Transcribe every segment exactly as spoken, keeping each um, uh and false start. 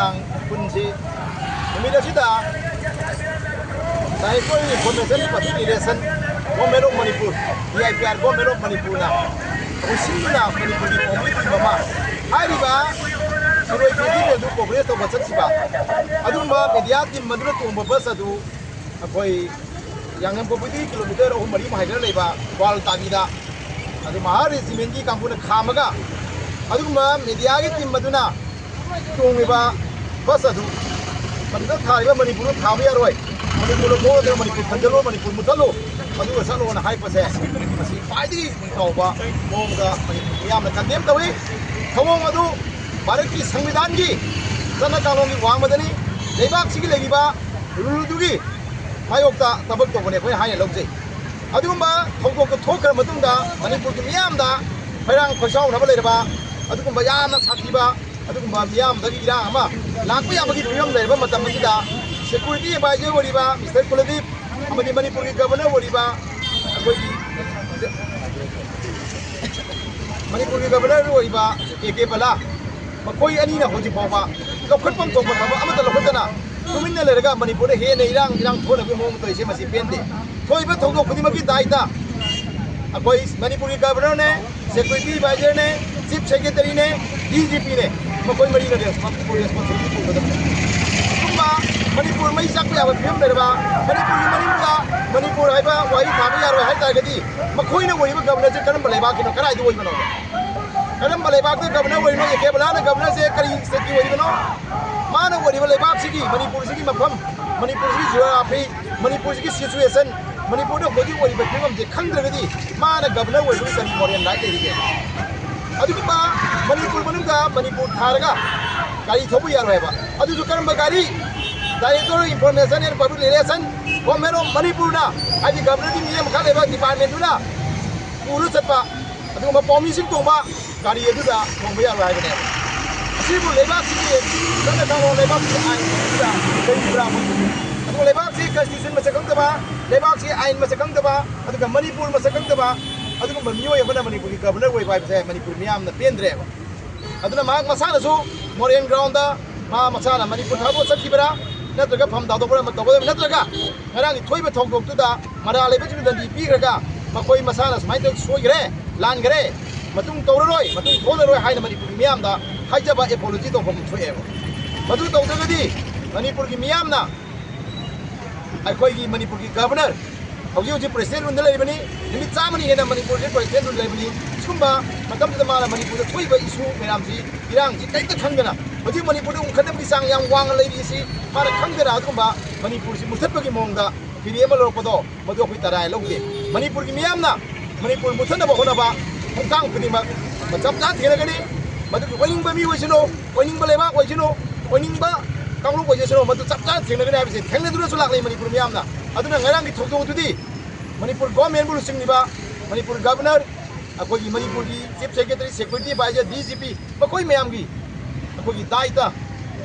ꯇꯥꯡ ꯀꯨꯟꯁꯤ ꯅꯨꯃꯤꯠ ꯑꯁꯤꯗ Director Information Public Relation, Government of Manipur, D I P R, Government of Manipurꯅ ꯑꯩꯈꯣꯏ ꯁꯤꯟꯗꯨꯅ ꯃꯅꯤꯄꯨꯔꯒꯤ ꯄꯥꯎꯃꯤ team ꯑꯃ, ꯍꯥꯏꯔꯤꯕ ꯁꯤꯔꯣꯏ ꯐꯦꯁꯇꯤꯚꯦꯜꯗꯨ coverage ꯇꯧꯕ ꯆꯠꯈꯤꯕ ꯑꯗꯨꯒꯨꯝꯕ media team ꯑꯗꯨꯅ ꯇꯣꯡꯕ bus ꯑꯗꯨ ꯑꯩꯈꯣꯏ ꯌꯥꯡꯉꯝꯄꯣꯛꯄꯤꯗꯒꯤ ꯀꯤꯂꯣꯃꯤꯇꯔ ꯑꯍꯨꯝ ꯃꯔꯤ ꯑꯃ ꯍꯥꯏꯒꯠꯂ ꯂꯩꯕ ꯒ꯭ꯋꯥꯜ ꯇꯥꯕꯤꯗ ꯑꯗꯨ ꯃꯍꯥ regiment ꯀꯤ ꯀꯥꯡꯕꯨꯅ ꯈꯥꯝꯃꯒ ꯑꯗꯨꯒꯨꯝꯕ media ꯒꯤ team ꯑꯗꯨꯅ ꯇꯣꯡꯉꯤꯕ bus ꯑꯗꯨ ꯃꯗꯨꯗ ꯊꯥꯔꯤꯕ ꯃꯅꯤꯄꯨꯔꯗ ꯊꯥꯕ ꯌꯥꯔꯣꯏ, ꯃꯅꯤꯄꯨꯔꯗ ꯊꯣꯛꯑꯒ ꯃꯅꯤꯄꯨꯔ ꯊꯟꯖꯜꯂꯣ, ꯃꯅꯤꯄꯨꯔ ꯃꯨꯠꯊꯠꯂꯣ, ꯑꯗꯨꯒ ꯆꯠꯂꯣꯅ ꯍꯥꯏꯔꯛꯄꯁꯦ ꯃꯁꯤ ꯈ꯭ꯋꯥꯏꯗꯒꯤ ꯆꯥꯎꯕ ꯃꯑꯣꯡꯗ ꯃꯅꯤꯄꯨꯔ ꯃꯤꯌꯥꯝꯅ condemn ꯇꯧꯏ꯫ ꯊꯧꯑꯣꯡ ꯑꯗꯨ ꯚꯥꯔꯠꯀꯤ ꯁꯪꯕꯤꯙꯥꯟꯒꯤ ꯆꯠꯅ ꯀꯥꯡꯂꯣꯟꯒꯤ ꯋꯥꯡꯃꯗꯅꯤ꯫ ꯂꯩꯕꯥꯛꯁꯤꯒꯤ ꯂꯩꯔꯤꯕ rule ꯗꯨꯒꯤ ꯃꯥꯌꯣꯛꯇ ꯊꯕꯛ ꯇꯧꯕꯅꯦ ꯑꯩꯈꯣꯏ ꯍꯥꯏꯅ ꯂꯧꯖꯩ꯫ ꯑꯗꯨꯒꯨꯝꯕ ꯊꯧꯗꯣꯛꯇꯨ ꯊꯣꯛꯈ꯭ꯔ ꯃꯇꯨꯡꯗ ꯃꯅꯤꯄꯨꯔꯒꯤ ꯃꯤꯌꯥꯝꯗ ꯈꯣꯏꯔꯥꯡ ꯈꯣꯏꯁꯥꯎꯅꯕ ꯂꯩꯔꯕ ꯑꯗꯨꯒꯨꯝꯕ ꯌꯥꯝꯅ ꯁꯥꯊꯤꯕ ꯑꯗꯨꯒꯨꯝꯕ ꯃꯤꯌꯥꯝꯗꯒꯤ ꯏꯔꯥꯡ ꯑꯃ ꯂꯥꯛꯄ ꯌꯥꯕꯒꯤ ꯐꯤꯕꯝ ꯂꯩꯔꯕ ꯃꯇꯝ ꯑꯁꯤꯗ security advisor ꯑꯣꯏꯔꯤꯕ Mister ꯀꯨꯂꯗꯤꯞ ꯑꯃꯗꯤ ꯃꯅꯤꯄꯨꯔꯒꯤ governor ꯑꯣꯏꯔꯤꯕ ꯑꯩꯈꯣꯏꯒꯤ ꯃꯅꯤꯄꯨꯔꯒꯤ governor ꯑꯣꯏꯔꯤꯕ ꯑꯦ ꯀꯦ ꯕꯂꯥ, ꯃꯈꯣꯏ ꯑꯅꯤꯅ ꯍꯧꯖꯤꯛ ꯐꯥꯎꯕ ꯂꯧꯈꯠꯐꯝ ꯊꯣꯛꯄ ꯊꯕꯛ ꯑꯃꯠꯇ ꯂꯧꯈꯠꯇꯅ ꯇꯨꯃꯤꯟꯅ ꯂꯩꯔꯒ ꯃꯅꯤꯄꯨꯔꯗ ꯍꯦꯟꯅ ꯏꯔꯥꯡ ꯏꯔꯥꯡ ꯊꯣꯛꯅꯕꯒꯤ ꯃꯑꯣꯡ ꯇꯧꯔꯤꯁꯦ ꯃꯁꯤ ꯄꯦꯟꯗꯦ꯫ ꯊꯣꯛꯏꯕ ꯊꯧꯗꯣꯛ ꯈꯨꯗꯤꯡꯃꯛꯀꯤ ꯗꯥꯏꯇ ꯑꯩꯈꯣꯏ ꯃꯅꯤꯄꯨꯔꯒꯤ governor ꯅꯦ, security advisor ꯅꯦ, chief secretary ꯅꯦ, D G P ꯅꯦ, ꯃꯈꯣꯏ ꯃꯔꯤꯅ responsible, responsibility ꯄꯨꯒꯗꯕꯅꯤ꯫ ꯑꯗꯨꯒꯨꯝꯕ ꯃꯅꯤꯄꯨꯔ ꯃꯩ ꯆꯥꯛꯄ ꯌꯥꯕ ꯐꯤꯕꯝ ꯂꯩꯔꯕ, ꯃꯅꯤꯄꯨꯔꯒꯤ ꯃꯅꯤꯡꯗ ꯃꯅꯤꯄꯨꯔ ꯍꯥꯏꯕ ꯋꯥꯍꯩ ꯊꯥꯕ ꯌꯥꯔꯣꯏ ꯍꯥꯏ ꯇꯥꯔꯒꯗꯤ ꯃꯈꯣꯏꯅ ꯑꯣꯏꯔꯤꯕ governor ꯁꯦ ꯀꯔꯝꯕ ꯂꯩꯕꯥꯛꯀꯤꯅꯣ, ꯀꯗꯥꯏꯗ ꯑꯣꯏꯕꯅꯣ? ꯀꯔꯝꯕ ꯂꯩꯕꯥꯛꯇ governor ꯑꯣꯏꯔꯤꯅꯣ? ꯑꯦ ꯀꯦ ꯕꯂꯥꯅ governor ꯁꯦ ꯀꯔꯤ state ꯀꯤ ꯑꯣꯏꯔꯤꯕꯅꯣ? ꯃꯥꯅ ꯑꯣꯏꯔꯤꯕ ꯂꯩꯕꯥꯛꯁꯤꯒꯤ, ꯃꯅꯤꯄꯨꯔꯁꯤꯒꯤ ꯃꯐꯝ, ꯃꯅꯤꯄꯨꯔꯁꯤꯒꯤ geography, ꯃꯅꯤꯄꯨꯔꯁꯤꯒꯤ situation, ꯃꯅꯤꯄꯨꯔꯗ ꯍꯧꯖꯤꯛ ꯑꯣꯏꯔꯤꯕ ꯐꯤꯕꯝꯁꯦ ꯈꯪꯗ꯭ꯔꯒꯗꯤ ꯃꯥꯅ governor ꯑꯣꯏꯕꯒꯤ ꯀꯔꯤ moral right ꯂꯩꯔꯤꯒꯦ? ꯑꯗꯨꯒꯨꯝꯕ ꯃꯅꯤꯄꯨꯔ ꯃꯅꯨꯡꯗ ꯃꯅꯤꯄꯨꯔ ꯊꯥꯔꯒ ꯒꯥꯔꯤ ꯊꯧꯕ ꯌꯥꯔꯣꯏ ꯍꯥꯏꯕ꯫ ꯑꯗꯨꯁꯨ ꯀꯔꯝꯕ ꯒꯥꯔꯤ? Director of Information and Public Relation, Government of ꯃꯅꯤꯄꯨꯔꯅ, ꯍꯥꯏꯗꯤ governor ꯒꯤ ꯃꯤ ꯑꯃꯈꯛ ꯂꯩꯕ department ꯗꯨꯅ ꯄꯨꯔ ꯆꯠꯄ ꯑꯗꯨꯒꯨꯝꯕ ꯄꯥꯎꯃꯤꯁꯤꯡ ꯇꯣꯡꯕ ꯒꯥꯔꯤ ꯑꯗꯨꯗ ꯇꯣꯡꯕ ꯌꯥꯔꯣꯏ ꯍꯥꯏꯕꯅꯦꯕ꯫ ꯑꯁꯤꯕꯨ ꯂꯩꯕꯥꯛꯁꯤꯒꯤ ꯆꯠꯅ ꯀꯥꯡꯂꯣꯟ, ꯂꯩꯕꯥꯛꯀꯤ ꯑꯥꯏꯟ ꯑꯗꯨꯗ ꯂꯩꯔꯤꯕ꯭ꯔꯥ? ꯑꯗꯨꯒ ꯂꯩꯕꯥꯛꯁꯤ constitution ꯃꯁꯛ ꯈꯪꯗꯕ, ꯂꯩꯕꯥꯛꯁꯤ ꯑꯥꯏꯟ ꯃꯁꯛ ꯈꯪꯗꯕ, ꯑꯗꯨꯒ ꯃꯅꯤꯄꯨꯔ ꯃꯁꯛ ꯈꯪꯗꯕ ꯑꯗꯨꯒꯨꯝꯕ ꯃꯤꯑꯣꯏ ꯑꯃꯅ ꯃꯅꯤꯄꯨꯔꯒꯤ governor ꯑꯣꯏꯕ ꯍꯥꯏꯕꯁꯦ ꯃꯅꯤꯄꯨꯔ ꯃꯤꯌꯥꯝꯅ ꯄꯦꯟꯗ꯭ꯔꯦꯕ꯫ ꯑꯗꯨꯅ ꯃꯍꯥꯛ ꯃꯁꯥꯅꯁꯨ moral ground ꯇ ꯃꯥ ꯃꯁꯥꯅ ꯃꯅꯤꯄꯨꯔ ꯊꯥꯗꯣꯛꯑ ꯆꯠꯈꯤꯕ꯭ꯔꯥ, ꯅꯠꯇ꯭ꯔꯒ ꯐꯝ ꯊꯥꯗꯣꯛꯄ꯭ꯔꯥ ꯑꯃ ꯇꯧꯒꯗꯕꯅꯤ, ꯅꯠꯇ꯭ꯔꯒ ꯉꯔꯥꯡꯒꯤ ꯊꯣꯛꯏꯕ ꯊꯧꯗꯣꯛꯇꯨꯗ ꯃꯔꯥꯜ ꯂꯩꯕꯁꯤꯡꯗꯨ ꯗꯟꯗꯤ ꯄꯤꯈ꯭ꯔꯒ ꯃꯈꯣꯏ ꯃꯁꯥꯅ ꯁꯨꯃꯥꯏꯅ ꯇꯧ ꯁꯣꯏꯈ꯭ꯔꯦ, ꯂꯥꯟꯈ꯭ꯔꯦ, ꯃꯇꯨꯡ ꯇꯧꯔꯔꯣꯏ, ꯃꯇꯨꯡ ꯊꯣꯛꯂꯔꯣꯏ ꯍꯥꯏꯅ ꯃꯅꯤꯄꯨꯔꯒꯤ ꯃꯤꯌꯥꯝꯗ ꯍꯥꯏꯖꯕ ꯑꯦꯄꯣꯂꯣꯖꯤ ꯇꯧꯐꯝ ꯊꯣꯛꯑꯦꯕ꯫ ꯃꯗꯨ ꯇꯧꯗ꯭ꯔꯒꯗꯤ ꯃꯅꯤꯄꯨꯔꯒꯤ ꯃꯤꯌꯥꯝꯅ ꯑꯩꯈꯣꯏꯒꯤ ꯃꯅꯤꯄꯨꯔꯒꯤ ꯒꯚꯔꯅꯔ ꯍꯧꯖꯤꯛ ꯍꯧꯖꯤꯛ ꯄ꯭ꯔꯦꯁꯤꯗꯦꯟ ꯔꯨꯜꯗ ꯂꯩꯔꯤꯕꯅꯤ, ꯅꯨꯃꯤꯠ ꯆꯥꯝꯃꯅꯤ ꯍꯦꯟꯅ ꯃꯅꯤꯄꯨꯔꯁꯦ ꯄ꯭ꯔꯦꯁꯤꯗꯦꯟ ꯔꯨꯜ ꯂꯩꯕꯅꯤ꯫ ꯁꯤꯒꯨꯝꯕ ꯃꯇꯝꯁꯤꯗ ꯃꯥꯅ ꯃꯅꯤꯄꯨꯔꯗ ꯊꯣꯛꯏꯕ ꯏꯁꯨ ꯃꯌꯥꯝꯁꯤ, ꯏꯔꯥꯡꯁꯤ ꯀꯔꯤꯝꯇ ꯈꯪꯗꯅ ꯍꯧꯖꯤꯛ ꯃꯅꯤꯄꯨꯔꯗ ꯎꯪꯈꯠꯅꯕꯒꯤ ꯆꯥꯡ ꯌꯥꯝ ꯋꯥꯡꯅ ꯂꯩꯔꯤ꯫ ꯁꯤ ꯃꯥꯅ ꯈꯪꯗꯅ ꯑꯗꯨꯒꯨꯝꯕ ꯃꯅꯤꯄꯨꯔꯁꯤ ꯃꯨꯊꯠꯄꯒꯤ ꯃꯑꯣꯡꯗ ꯐꯤꯔꯦꯞ ꯑꯃ ꯂꯧꯔꯛꯄꯗꯣ ꯃꯗꯨ ꯑꯩꯈꯣꯏ ꯇꯔꯥꯏ ꯂꯧꯗꯦ꯫ ꯃꯅꯤꯄꯨꯔꯒꯤ ꯃꯤꯌꯥꯝꯅ ꯃꯅꯤꯄꯨꯔ ꯃꯨꯊꯠꯅꯕ ꯍꯣꯠꯅꯕ ꯈꯣꯡꯊꯥꯡ ꯈꯨꯗꯤꯡꯃꯛ ꯆꯞ ꯆꯥꯅ ꯊꯦꯡꯅꯒꯅꯤ꯫ ꯃꯗꯨꯒꯤ ꯑꯣꯏꯅꯤꯡꯕ ꯃꯤ ꯑꯣꯏꯁꯅꯨ, ꯑꯣꯏꯅꯤꯡꯕ ꯂꯩꯕꯥꯛ ꯑꯣꯏꯁꯅꯨ, ꯑꯣꯏꯅꯤꯡꯕ ꯀꯥꯡꯂꯨꯞ ꯑꯣꯏꯖꯁꯅꯨ, ꯃꯗꯨ ꯆꯞ ꯆꯥꯅ ꯊꯦꯡꯅꯒꯅꯤ ꯍꯥꯏꯕꯁꯤ ꯊꯦꯡꯅꯗꯨꯅꯁꯨ ꯂꯥꯛꯂꯤ ꯃꯅꯤꯄꯨꯔ ꯃꯤꯌꯥꯝꯅ꯫ ꯑꯗꯨꯅ ꯉꯔꯥꯡꯒꯤ ꯊꯧꯗꯣꯛ ꯑꯗꯨꯗꯤ ꯃꯅꯤꯄꯨꯔ ꯒꯣꯔꯃꯦꯟꯕꯨ ꯂꯨꯆꯤꯡꯂꯤꯕ ꯃꯅꯤꯄꯨꯔ ꯒꯕꯔꯅꯔ, ꯑꯩꯈꯣꯏꯒꯤ ꯃꯅꯤꯄꯨꯔꯒꯤ chief secretary, security adviser, D G P, ꯃꯈꯣꯏ ꯃꯌꯥꯝꯒꯤ ꯑꯩꯈꯣꯏꯒꯤ ꯗꯥꯏꯇ,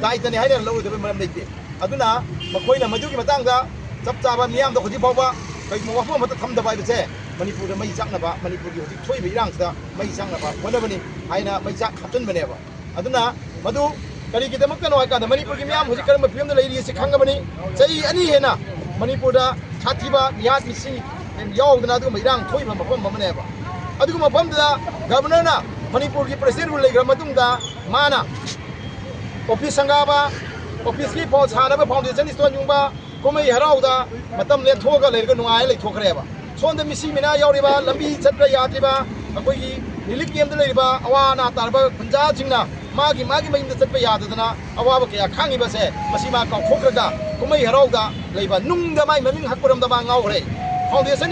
ꯗꯥꯏꯇꯅꯤ ꯍꯥꯏꯅ ꯂꯧꯔꯣꯏꯗꯕ ꯃꯔꯝ ꯂꯩꯇꯦ꯫ ꯑꯗꯨꯅ ꯃꯈꯣꯏꯅ ꯃꯗꯨꯒꯤ ꯃꯇꯥꯡꯗ ꯆꯞ ꯆꯥꯕ ꯃꯤꯌꯥꯝꯗ ꯍꯧꯖꯤꯛ ꯐꯥꯎꯕ ꯀꯩꯒꯨꯝꯕ ꯋꯥꯐꯝ ꯑꯃꯠꯇ ꯊꯝꯗꯕ ꯍꯥꯏꯕꯁꯦ ꯃꯅꯤꯄꯨꯔꯗ ꯃꯩ ꯆꯥꯛꯅꯕ, ꯃꯅꯤꯄꯨꯔꯒꯤ ꯍꯧꯖꯤꯛ ꯊꯣꯛꯏꯕ ꯏꯔꯥꯡꯁꯤꯗ ꯃꯩ ꯆꯥꯛꯅꯕ ꯍꯣꯠꯅꯕꯅꯤ ꯍꯥꯏꯅ ꯃꯩ ꯆꯥꯛ ꯍꯥꯞꯆꯤꯟꯕꯅꯦꯕ꯫ ꯑꯗꯨꯅ ꯃꯗꯨ ꯀꯔꯤꯒꯤꯗꯃꯛꯇꯅꯣ ꯍꯥꯏ ꯀꯥꯟꯗ ꯃꯅꯤꯄꯨꯔꯒꯤ ꯃꯤꯌꯥꯝ ꯍꯧꯖꯤꯛ ꯀꯔꯝꯕ ꯐꯤꯕꯝꯗ ꯂꯩꯔꯤ ꯁꯤ ꯈꯪꯉꯕꯅꯤ꯫ ꯆꯍꯤ ꯑꯅꯤ ꯍꯦꯟꯅ ꯃꯅꯤꯄꯨꯔꯗ ꯁꯥꯊꯤꯕ ꯃꯤꯍꯥꯠ ꯃꯤꯁꯤꯡ ꯌꯥꯎꯗꯅ ꯑꯗꯨꯒꯨꯝꯕ ꯏꯔꯥꯡ ꯊꯣꯛꯏꯕ ꯃꯐꯝ ꯑꯃꯅꯦꯕ꯫ ꯑꯗꯨꯒꯨꯝꯕ ꯃꯐꯝꯗꯨꯗ ꯒꯕꯔꯅꯔꯅ ꯃꯅꯤꯄꯨꯔꯒꯤ ꯄ꯭ꯔꯦꯁꯤꯗꯦꯟ ꯔꯨꯜ ꯂꯩꯈ꯭ꯔ ꯃꯇꯨꯡꯗ ꯃꯥꯅ ꯑꯣꯐꯤꯁ ꯁꯪꯒꯥꯕ, ꯑꯣꯐꯤꯁꯀꯤ ꯐꯥꯎ ꯁꯥꯅꯕ ꯐꯥꯎꯟꯗꯦꯁꯟ ꯁ꯭ꯇꯣꯟ ꯌꯨꯡꯕ, ꯀꯨꯝꯍꯩ ꯍꯔꯥꯎꯗ ꯃꯇꯝ ꯂꯦꯟꯊꯣꯛꯑꯒ ꯂꯩꯔꯒ ꯅꯨꯡꯉꯥꯏꯅ ꯂꯩꯊꯣꯛꯈ꯭ꯔꯦꯕ꯫ ꯁꯣꯝꯗ ꯃꯤꯁꯤ ꯃꯤꯅꯥ ꯌꯥꯎꯔꯤꯕ, ꯂꯝꯕꯤ ꯆꯠꯄ ꯌꯥꯗ꯭ꯔꯤꯕ, ꯑꯩꯈꯣꯏꯒꯤ ꯔꯤꯂꯤꯐ ꯀꯦꯝꯞꯇ ꯂꯩꯔꯤꯕ ꯑꯋꯥ ꯑꯅꯥ ꯇꯥꯔꯕ ꯈꯨꯟꯖꯥꯁꯤꯡꯅ ꯃꯥꯒꯤ ꯃꯥꯒꯤ ꯃꯌꯨꯝꯗ ꯆꯠꯄ ꯌꯥꯗꯗꯅ ꯑꯋꯥꯕ ꯀꯌꯥ ꯈꯥꯡꯉꯤꯕꯁꯦ, ꯃꯁꯤ ꯃꯥ ꯀꯥꯎꯊꯣꯛꯈ꯭ꯔꯒ ꯀꯨꯝꯍꯩ ꯍꯔꯥꯎꯗ ꯂꯩꯕ, ꯅꯨꯡꯗ ꯃꯥꯏ ꯃꯃꯤꯡ ꯍꯛꯄꯔꯣꯝꯗ ꯃꯥ ꯉꯥꯎꯈ꯭ꯔꯦ꯫ ꯐꯥꯎꯟꯗꯦꯁꯟ